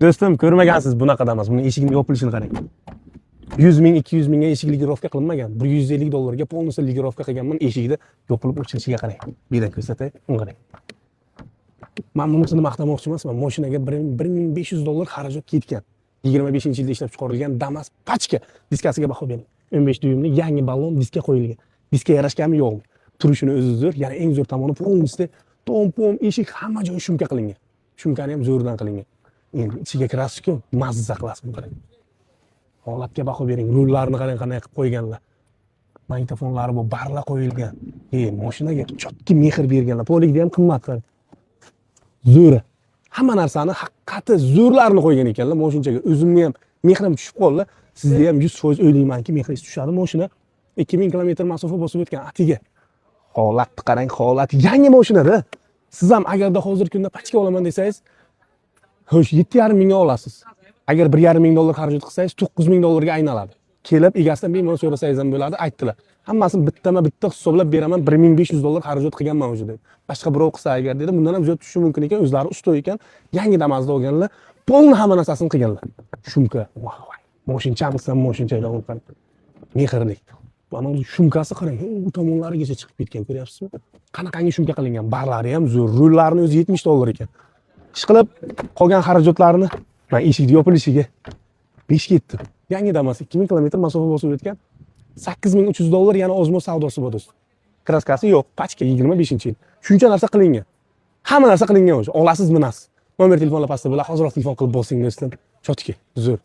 Do'stim, ko'rmagansiz bunaqa Damas. Buni eshigini yopilishini qarang. 100 ming, 200 mingga eshik регулировка qilinmagan. 150 dollarga полностью регулировка qilganman. Eshigida yopilib ochilishiga qarang. Bu yerdan ko'rsatay, uni qarang. Man bunisini maqtamoqchi emasman. Mashinaga 1500 dollar xarajat ketgan. 25-yilda ishlab chiqarilgan Damas пачка. Diskasiga baho bering. 15 dyuymli yangi ballon diska qo'yilgan. Diska yarashganmi, yo'qmi? Turishini o'zi zo'r. Yana eng zo'r tomoni, полностью tom pom eshik, hamma joyi шумка qilingan. Шумка ni ham zo'rdan qilingan. Endi ichiga kirasiz-ku, mazza qilasiz, buni qarang. Holatga baho bering. Rullarni qarang, qanday qilib qo'yganlar. Magnitofonlari bu barla qo'yilgan. Mashinaga чётко mehr berganlar. Polikda ham qimmat, qarang. Zo'ri. Hamma narsani haqiqati zo'rlarini qo'ygan ekanlar moshinchaga. O'zimni ham mehrim tushib qoldi. Sizni ham 100% o'ylaymanki, mehringiz tushadi. Mashina 2000 kilometr masofa bosib o'tgan atiga. Holatni qarang, holat yangi mashinada. Siz ham agarda hozirgi kunda пачка olaman desangiz, xo'sh, 7,5 mingga olasiz. Agar 1,5 ming dollar xarajat qilsangiz, 9 ming dollarga aylanadi. Kelib egasidan bemalol so'rasangiz ham bo'ladi, aytdilar. Hammasini bittama bitta hisoblab beraman, 1500 dollar xarajat qilganman o'sha dedi. Boshqa birov qilsa agar dedi, bundan ham ziyod tushishi mumkin ekan, o'zlari usta ekan, yangi Damasda olganlar, полный hamma narsasini qilganlar. Шумка, voy voy. Moshinchamisdan moshincha. Mehrlik. Mana шумка si qarang, u tomonlarigacha chiqib ketgan, ko'ryapsizmi? Qanaqangi шумка qilingan, barlari ham zo'r, rullarini o'zi 70 dollar ekan. Ishqilib qolgan xarajatlarini mana eshikni yopilishiga 5 ketdi. Yangi Damas 2000 kilometr masofa bosib o'tgan, 8300 dollar, yana ozmoz savdosi bor, do'st. Краска si yo'q, пачка, 25-yil. Shuncha narsa qilingan. Hamma narsa qilingan o'sha. Olasiz, minasiz. Nomer telefonlar pastda bo'ladi. Hoziroq telefon qilib bosing, do'stlar. Чётко, zo'r.